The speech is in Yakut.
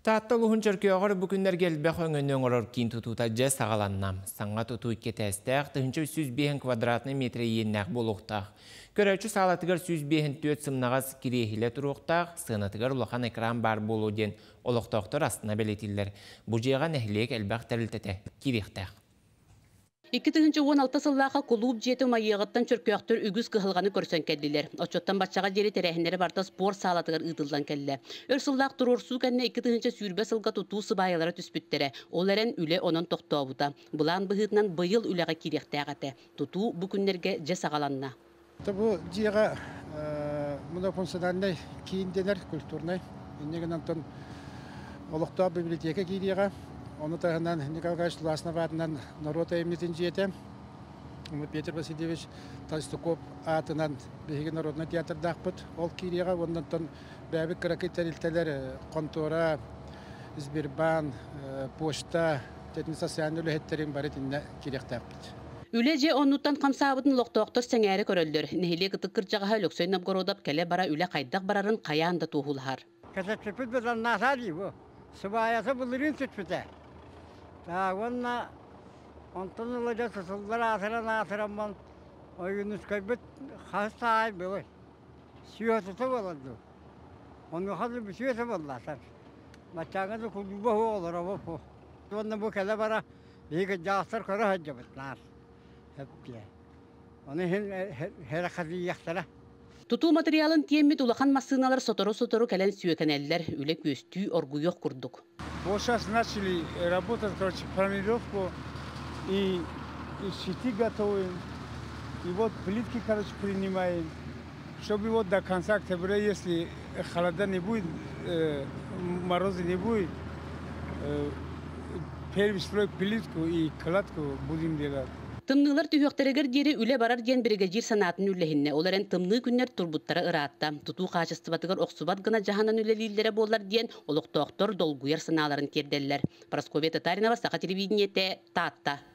Таатта улууһун Чөркөөҕөр бу күннэргэ элбэх өҥөнү оҥорор киин тутуута дьэ саҕаланна. Саҥа тутуу икки этээстээх, 1305 квадратнай метр иэннээх буолуохтаах. Көрөөччү саалатыгар 154 сымнаҕас кириэһилэ туруохтаах, сыанатыгар улахан экран баар буолуо диэн олохтоохтор астына бэлиэтииллэр. Бу дьиэҕэ нэһилиэк элбэх тэрилтэтэ киириэхтээх. 2016 сыллаахха кулууп дьиэтэ умайыаҕыттан чөркөөхтөр үгүс кыһалҕаны көрсөн кэллилэр. Оччоттон баччаҕа диэри тэрээһиннэри барыта спорт саалатыгар ыытыллан кэллэ. Өр сыллаах туруорсуу кэннэ 2020 сылга тутуу сыбаайалара түспүттэрэ. Ол эрэн үлэ онон тохтообута. Былаан быһыытынан быйыл үлэҕэ киириэхтээх этэ. Тутуу бу күннэргэ дьэ саҕаланна. Бу дьиэҕэ многофункциональнай киин дэнэр, культурнай. Инньэ гынан олохтоох библиотека киириэҕэ. Ону таһынан Николай Николаевич Ласнов аатынан норуот айымньытын дьиэтэ, Петр Васильевич Толстяков аатынан биһиги народнай театрдаахпыт. Ол киириэҕэ уонна бэйэбит кыракый тэрилтэлэр хонтуора, Сбербаан, почта, социальнай үлэһиттэрин бары итиннэ киириэхтээхпит. Үлэ дьэ оннуттан хамсаабытын олохтоохтор сэҥээрэ көрөллөр. Нэһилиэк ытык кырдьаҕаһа Өлөксөй Новгородов кэлэ-бара үлэ хайдах барарын хайаан да туоһулаһар. Кэтэспиппит быданнаата дии бу. Сыбаайата былырыын түспүтэ. Уонна онтон ыла дьэ тутуллар аатыран аатыраммын Ойуунускайбыт хас саай былыр сүөтүтэ буолар дуу. Онуоха да бүтүөтэ буоллаатар. Баччааҥҥа да кулууба суох олоробут. Уонна бу кэлэ-бара биһиги кырдьаҕастар көрө сылдьабыт наар. Эппиэ. Ону иһин сэрэхэдийиэхтэрэ. Тутуу материалын тиэммит улахан массыыналар сотору-сотору кэлэн сүөкэнэллэр, үлэ күөстүү оргуйуох курдук. Вот сейчас начали работать, короче, пронировку и щиты готовим, и вот плитки, короче, принимаем, чтобы вот до конца октября, если холода не будет, морозы не будет, первый слой плитку и кладку будем делать. Тымныылар түһүөхтэригэр диэри үлэ барар диэн биригэдьиир санаатын үллэһиннэ. Ол эрэн тымныы күннэр турбуттара ыраатта. Тутуу хаачыстыбатыгар охсубат гына дьаһанан үлэлииллэрэ буоллар диэн олохтоохтор долгуйар санааларын тиэрдэллэр. Прасковья Татаринова, Саха телевидениетэ, Таатта.